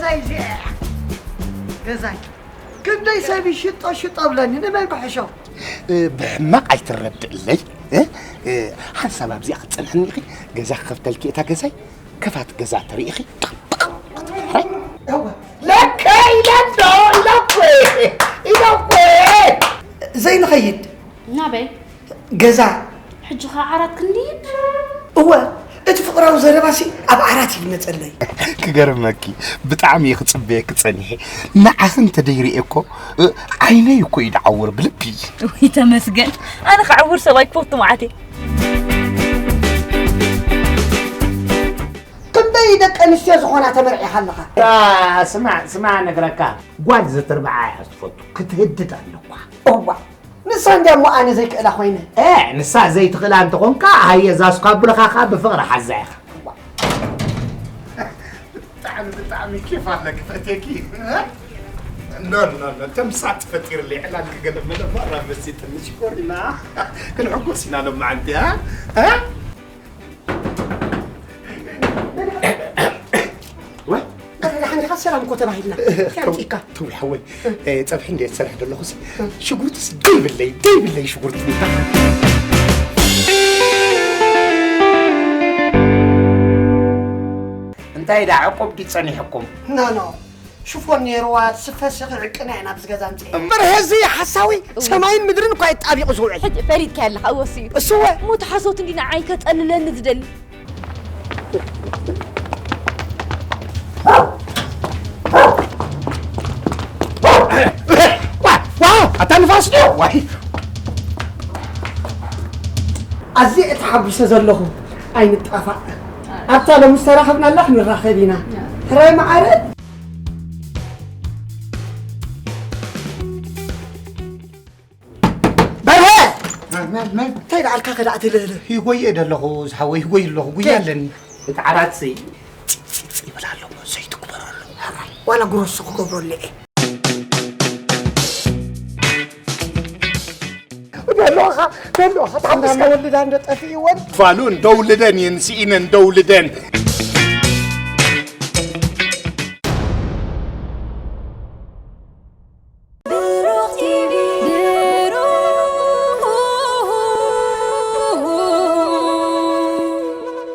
ኣይዚ ገዛይ ክንደይ ሰብ ይሽጦ ሽጦ ብለኒ፣ ንመን ክሕሾ? እ፣ ብሕማቕ ኣይትረድእለይ። እ፣ እ፣ ሓንሳብ ኣብዚኣ ክትጸንሕኒ ኢኺ። ገዛ ክኸፍተልኪ እታ ገዛይ፣ ከፋት ገዛ ተሪኢኺ። እወ፣ ለከ ኢለ እንዶ፣ ኢለ እኮ፣ ኢለ እኮ። ዘይንኸይድ ናበይ? ገዛ። ሕጂ ኸዓ ዓራት ክንድይብ? እወ፣ እቲ ፍቕራዊ ዘረባሲ ኣብ ዓራት እዩ ዝመጸለይ። ክገርመኪ፣ ብጣዕሚ እየ ክጽበየኪ ጸኒሐ። ንዓኺ እንተደይርእየ እኮ፣ እ፣ ዓይነይ እኮ እዩ ዝዓውር ብልቢ። ውይ፣ ተመስገን። ኣነ ክዕውር ሰብ ኣይክፈቱ መዓት እየ። ክንደይ ደቂ ኣንስትዮ ዝኾና ተመርዒኻ ኣለኻ? አ፣ ስማዕ፣ ስማዕ፣ ነግረካ። ጓል ዘተርብዓ እያ ዝፈቱ። ክትህድድ ኣለኳ። እዋ፣ ንሳ እንድያ እሞ ኣነ ዘይክእላ ኮይነ። እ፣ ንሳ ዘይትኽእላ እንተኾንካ፣ ሃየ፣ እዛ ስኳቡለኻ ኸኣ ብፍቕሪ ሓዛ ኢኻ። ብጣዕሚ፣ ብጣዕሚ ኬፍ ኣለኪ፣ ፈትየኪ። እ? ኖ፣ ኖ፣ ኖ፣ ተምሳጥ ፈጢርለይ፣ ዕላል ክገለመለ ማራ መሲጥኒ፣ ሽኮሪና። ክንሕጎስ ኢና ሎማዓንቲ፣ እ? እ? ወይ? ደሓን ኢኻ? ሰላም እኮ ተባሂልና። ተው፣ ያምጺካ። ተው ሓወይ። እ፣ ጸብሒ እንዴ ትሰርሕ ዘለኹስ፣ ሽጉርትስ ደይብለይ፣ ደይብለይ ሽጉርቲ። እንታይ ደኣ ዕቁብ ድዩ ጸኒሕኩም? ኖ፣ ኖ። ሽፎን ነይርዋ፣ ስፈ ስኺ ዕቅና ኢና ኣብዚ ገዛ ኣምጺኤ። እምበር ሄዚ ሓሳዊ እወ። ሰማይን ምድርን እኳ የጣቢቑ ዝውዕል። ሕጂ ፈሊጥካዮ ኣለኻ፣ እወ፣ እሱ እዩ። እሱ እወ። ሞት ሓሶት እንዲ ንዓይ ከጸልለኒ ዝደሊ። ዋ፣ ዋ፣ ኣታ ንፋስ ድዩ? ዋይ። ኣዝየ እየ ተሓጒሰ ዘለኹ። ኣይንጣፋእ። ኣብታ ሎሚ ዝተራኸብናላ ክንራኸብ ኢና። ሕራይ መዓረ። በርሀ! መን፣ መን፣ መን? እንታይ ደኣልካ ከ ደኣ ትልህልህ? ይጎየ ደለኹ፣ ዝሓወይ፣ ይጎይ ኣለኹ፣ ጉያ ከ- ኣለኒ። እቲ ዓራትሲ ፂ-፣ ፂ-፣ ፂ ይብል ኣሎ እሞ፣ ዘይትግበረሉ። ሕራይ፣ ዋላ ግሮሶ ክገብረሉ እየ። በልዋኻ፣ በልዋኻ፣ ተሓጒስካ። እንዳመወልዳ እንዶ ጠፊእወን። ፋሉ እንደውልደን እየን፣ ስኢነን እንደውልደን።